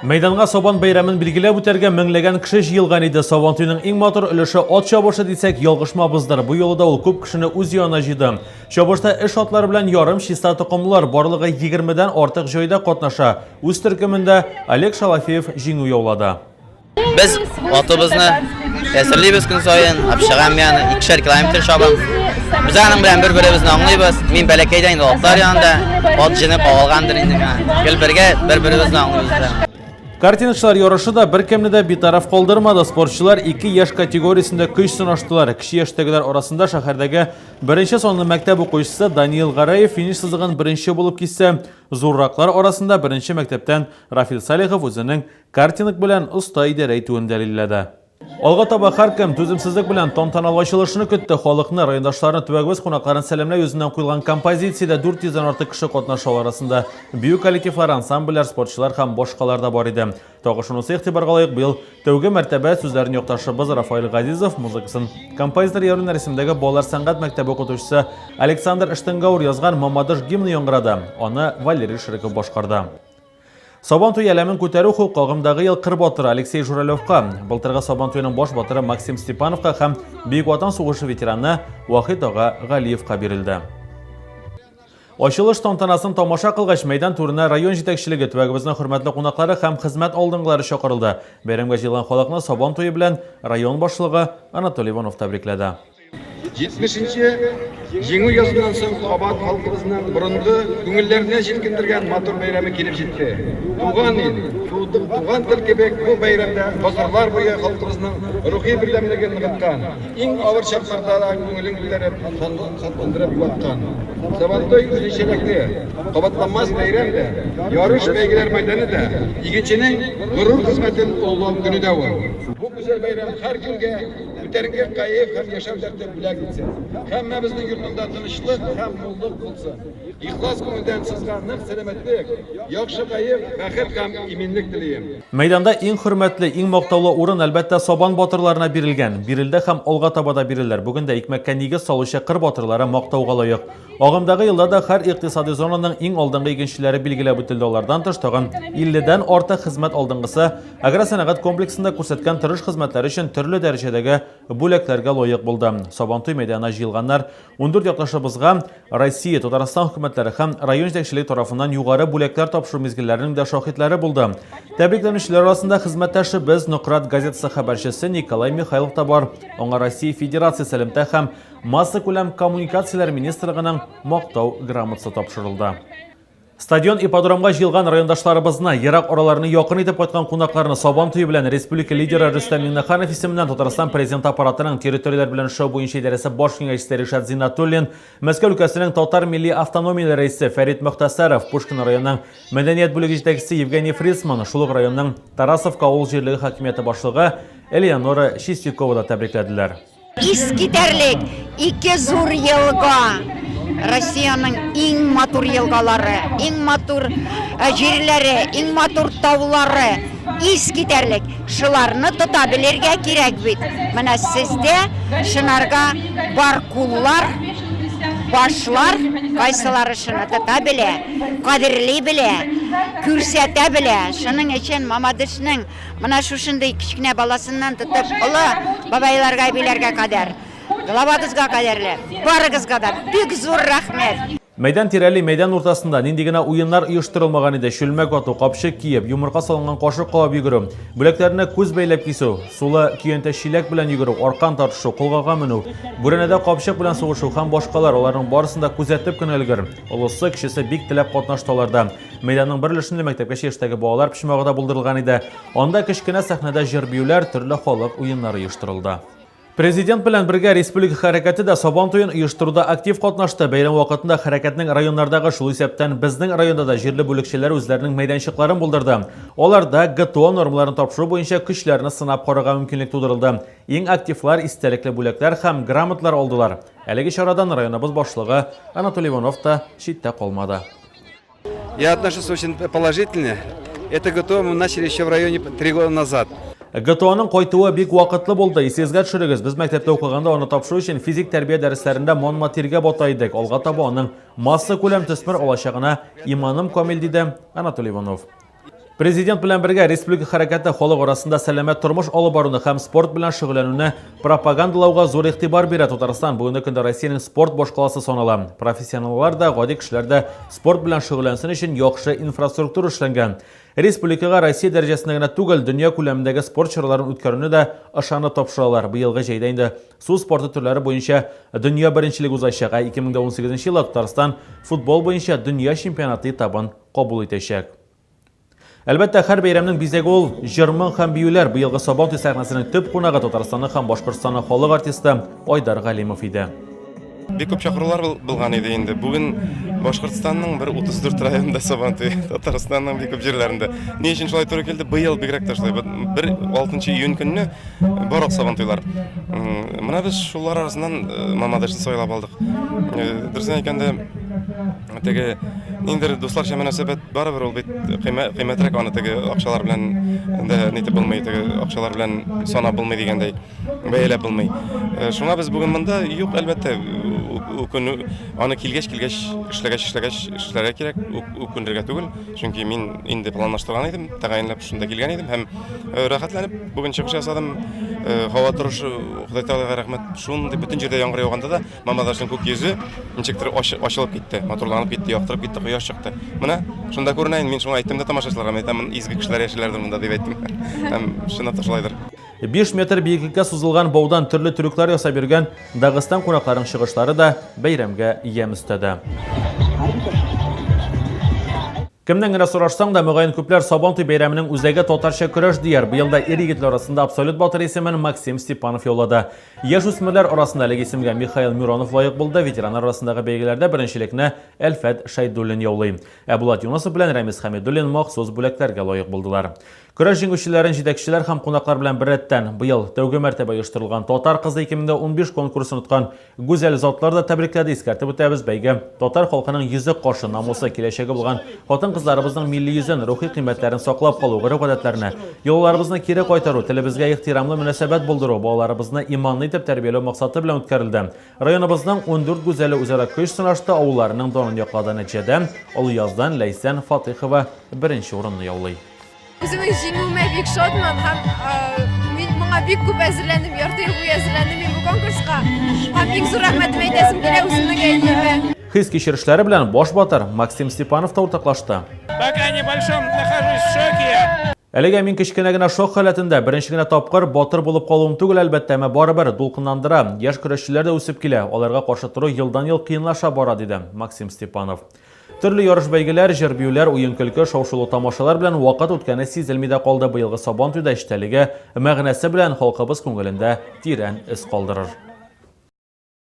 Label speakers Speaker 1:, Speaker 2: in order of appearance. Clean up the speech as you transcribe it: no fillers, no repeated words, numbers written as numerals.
Speaker 1: Мәйданга Сабан бәйрәмен билгеләп үтәргә меңләгән кеше җыелган иде. Сабантуйның иң матур өлеше ат чабышы дисәк, ялгышмабыздыр. Бу юлы да ул күп кешене үз янына җыйды. Чабышта эш атлары белән ярым чиста токымлылар барлыгы 20-дән артык җайда катнаша. Үз төркемендә Олег Шалафеев җиңү яулады.
Speaker 2: Без атыбызны әзерлибез көн саен, апчыгам яны, икешәр километр чабам. Без аның белән бер-беребезне аңлыйбыз. Мин бәләкәйдән инде атлар янында, ат җене кагылгандыр инде миңа. Гел бергә бер-беребезне аңлыйбыз.
Speaker 1: Картиначылар ярышы да беркемне дә битараф калдырмады. Спортчылар ике яшь категориясендә көч сынаштылар. Кече яшьтәгеләр арасында шәһәрдәге беренче санлы мәктәп укучысы Даниил Гараев финиш сызыгын беренче булып киссә, зурраклар арасында беренче мәктәптән Рафил Салихов үзенең Картинг белән оста идарә итүен дәлилләде. Алга таба һәркем түземсезлек белән тантаналы ачылышны көтте. Халыкны, райондашларны, төбәгебез кунакларын сәламләү йөзеннән куелган композициядә 400 дән артык кеше катнаша. Алар арасында бию коллективлары, ансамбльләр, спортчылар һәм башкалар да бар иде. Тагы шунысы игътибарга лаек, быел тәүге мәртәбә сүзләрен якташыбыз Рафаэль Газизов, музыкасын композитор Яруллин рәсемдәге балалар сәнгать мәктәбе укытучысы Александр Штенгауэр язган Мамадыш гимны яңгырады. Аны Валерий Широков башкарды. Сабан туе әләмен күтәрү хокукы агымдагы ел кыр батыры Алексей Журалевка, былтыргы Сабан туеның баш батыры Максим Степановка һәм Бөек Ватан сугышы ветераны Вахит ага Галиевка бирелде. Ачылыш тантанасын тамаша кылгач, мәйдан түренә район җитәкчелеге, төбәгебезнең хөрмәтле кунаклары һәм хезмәт алдынгылары чакырылды. Бәйрәмгә җыелган халыкны Сабан туе белән район башлыгы Анатолий Иванов тәбрикләде.
Speaker 3: 70 нче Җиңү языннан соң кабат халкыбызның борынгы күңелләрне җилкендергән матур бәйрәме килеп җитте. Туган ил, туган тел кебек бу бәйрәмдә гасырлар буе халкыбызның рухи бердәмлеген ныгыткан, иң авыр чакларда да күңелен күтәреп, шатландырып юаткан. Сабантуй үзенчәлекле, кабатланмас бәйрәм дә, ярыш-бәйгеләр мәйданы да, игенченең горур хезмәтен олылау көне дә ул. Бу гүзәл бәйрәм һәркемгә Күтәренке кәеф һәм яшәү дәрте бүләк итсен. Һәммәбезнең йортында тынычлык һәм муллык булсын. Ихлас күңелдән сезгә нык сәламәтлек, яхшы кәеф, бәхет һәм иминлек телием.
Speaker 1: Мәйданда иң хөрмәтле, иң мактаулы урын, әлбәттә, Сабан батырларына бирелгән. Бирелде һәм алга таба да бирелер. Бүген дә икмәккә нигез салучы кыр батырлары мактауга лаек. Агымдагы елда да һәр икътисади зонаның иң алдынгы игенчеләре билгеләп үтелде. Алардан тыш тагын 50 дән артык хезмәт алдынгысы агросәнәгать комплексында күрсәткән тырыш хезмәтләре өчен төрле дәрәҗәдәге бүләкләргә лаек булды. Сабантуй мәйданына җыелганнар 14 якташыбызга Россия, Татарстан хөкүмәтләре һәм район җитәкчелеге тарафыннан югары бүләкләр тапшыру мизгелләренең дә шаһитләре булды. Тәбрикләнүчеләр арасында хезмәттәшебез Нократ газетасы хәбәрчесе Николай Михайлов та бар. Аңа Россия Федерациясе элемтә һәм Массакүләм коммуникацияләр министрлыгының Мактау грамотасы тапшырылды. Стадион-ипподромга җыелган райондашларыбызны, ерак араларны якын итеп кайткан кунакларны Сабан туе белән республика лидеры Рөстәм Миңнеханов исеменнән Татарстан Президенты аппаратының территорияләр белән эшләү буенча идарәсе баш киңәшчесе Ришат Зиннәтуллин, Мәскәү өлкәсенең татар милли автономияле рәисе Фәрит Мөхтәсәров, Пушкин районының мәдәният бүлеге җитәкчесе Евгений Фрисман, шул ук районның Тарасовка авыл җирлеге хакимияте башлыгы Элеонора Чистякова да тәбрикләделәр.
Speaker 4: Искитәрлек ике зур елга, Россиянең иң матур елгалары, иң матур э, җирләре, иң матур таулары, искитәрлек. Шуларны тота белергә кирәк бит. Менә сездә шынарга бар куллар, башлар, кайсылары шуны тота белә, кадерли белә, күрсәтә белә. Шуның өчен Мамадышның Менә шушындый кечкенә баласыннан тотып, олы бабайларга, әбиләргә кадәр, главагызга кадәрле, барыгызга да бик зур рәхмәт!
Speaker 1: Мәйдан тирәли мәйдан уртасында нинди генә уеннар оештырылмаган иде, чүлмәк ату, капчык киеп, йомырка салынган кашык кабып йөгерү, бүләкләрне күз бәйләп кисү, сулы көянтә-чиләк белән йөгерү, аркан тартышу, колгага менү, бүрәнәдә капчык белән сугышу һәм башкалар, аларның барысын да күзәтеп кенә өлгер. Олысы, кечесе бик теләп катнашты аларда. Мәйданның бер өлешендә мәктәпкәчә яшьтәге балалар почмагы да булдырылган иде. Анда кечкенә сәхнәдә җыр-биюләр, төрле халык уеннары оештырылды. Президент белән бергә республика хәрәкәте дә Сабан туен оештыруда актив катнашты. Бәйрәм вакытында хәрәкәтнең районнардагы, шул исәптән безнең районда да җирле бүлекчәләре үзләренең мәйданчыкларын булдырды. Аларда ГТО нормаларын тапшыру буенча көчләрне сынап карарга мөмкинлек тудырылды. Иң активлар истәлекле бүләкләр һәм грамоталар алдылар. Әлеге чарадан районыбыз башлыгы Анатолий Иванов та читтә калмады.
Speaker 3: Я отношусь очень положительно. Это ГТО мы начали еще в районе 3 года назад.
Speaker 1: ГТОның кайтуы бик вакытлы булды. Исегезгә төшерегез, без мәктәптә укыганда аны тапшыру өчен физик тәрбия дәресләрендә манма тиргә бата идек. Алга таба аның массакүләм төсмер алачагына иманым камил, диде Анатолий Иванов. Президент белән бергә республика хәрәкәте халык арасында сәламәт тормыш алып баруны һәм спорт белән шөгыльләнүне пропагандалауга зур игътибар бирә. Татарстан бүгенге көндә Россиянең спорт башкаласы санала. Профессионаллар да, гади кешеләр дә спорт белән шөгыльләнсен өчен яхшы инфраструктура эшләнгән. Республикага Россия дәрәҗәсендә генә түгел, дөнья күләмендәге спорт чараларын үткәрүне дә ышанып тапшыралар. Быелгы җәйдә инде су спорты төрләре буенча дөнья беренчелеге узачак, ә 2018 елда Татарстан футбол буенча дөнья чемпионаты этабын кабул итәчәк. Әлбәттә, һәр бәйрәмнең бизәге ул җыр-моң һәм биюләр. Быелгы Сабантуй сәхнәсенең төп кунагы Татарстанның һәм Башкортстанның халык артисты Айдар Галимов иде.
Speaker 5: Бик күп чакырулар булган иде инде. Бүген Башкортстанның бер 34 районында Сабантуй, Татарстанның бик күп җирләрендә. Ни өчен шулай туры килде? Быел бигрәк тә шулай. Бер 6 июнь көнне барлык Сабантуйлар. Менә без шулар арасыннан э, Мамадышны сайлап алдык. Э, дөресен әйткәндә, Теге ниндидер дусларча мөнәсәбәт барыбер ул бит кыйммәтрәк аны теге акчалар белән дә нитеп булмый, теге акчалар белән санап булмый дигәндәй, бәяләп булмый. Э, шуңа без бүген монда юк, әлбәттә, үкенү, аны килгәч, килгәч, эшләгәч, эшләгәч, эшләргә кирәк, үкенергә түгел. Чөнки мин инде планлаштырган идем, тәгаенләп шунда килгән идем һәм э, рәхәтләнеп бүген чыгыш ясадым. Э, һава торышы, Ходай Тәгаләгә рәхмәт, шундый бөтен җирдә яңгыр яуганда да Мамадышның күк йөзе ничектер ачылып китте, матурланып китте, яктырып китте, кояш чыкты. Менә шунда күренә инде, мин шуңа әйттем дә тамашачыларга, мин әйтәм, изге кешеләр яшиләрдер монда дип әйттем. Һәм чынлап та шулайдыр.
Speaker 1: 5 метр биеклеккә сузылган баудан төрле трюклар ясап йөргән Дагыстан кунакларының чыгышлары да бәйрәмгә ямь өстәде. Кемнән генә сорашсаң да, мөгаен күпләр Сабантуй бәйрәменең үзәге татарча көрәш дияр. Быел да ир-егетләр арасында абсолют батыр исемен Максим Степанов яулады. Яшүсмерләр арасында әлеге исемгә Михаил Миронов лаек булды, ветераннар арасындагы бәйгеләрдә беренчелекне Әлфәт Шәйдуллин яулый. Ә Булат Юнысов белән Рәмис Хәмидуллин махсус бүләкләргә лаек булдылар. Көрәш җиңүчеләрен җитәкчеләр һәм кунаклар белән беррәттән, быел тәүге мәртәбә оештырылган Татар кызы 2015 конкурсын откан Гүзәл затлар да тәбрикләде. Искәртеп үтәбез, бәйге татар халкының йөзе, кашы, намусы, киләчәге булган хатын-кызларыбызның милли йөзен, рухи кыйммәтләрен саклап калу, гореф-гадәтләрне, йолаларыбызны кире кайтару, телебезгә ихтирамлы мөнәсәбәт булдыру, балаларыбызны иманлы итеп тәрбияләү максаты белән үткәрелде. Районыбызның 14 гүзәле үзара көч сынашты, авылларының данын яклады. Нәтиҗәдә, Олыяздан Ләйсән Фатыйхова беренче урынны яулый.
Speaker 6: Үземнең җиңүемә бик шатмын һәм мин моңа бик күп әзерләндем, ярты ел буе әзерләндем мин бу конкурска. Һәм бик зур рәхмәтем әйтәсем килә үземнең әниемә.
Speaker 1: Хис-кичерешләре белән баш батыр Максим Степанов та уртаклашты.
Speaker 7: Пока небольшом нахожусь в шоке.
Speaker 1: Әлегә мин кечкенә генә шок халәтендә, беренче генә тапкыр батыр булып калуым түгел, әлбәттә, әмма барыбер дулкынландыра. Яшь көрәшчеләр дә үсеп килә, аларга каршы тору елдан-ел кыенлаша бара, диде Максим Степанов. Төрле ярыш-бәйгеләр, җыр-биюләр, уен-көлке, шау-шулы тамашалар белән вакыт үткәне сизелми дә калды. Быелгы Сабантуй да эчтәлеге, мәгънәсе белән халкыбыз күңелендә тирән эз калдырыр.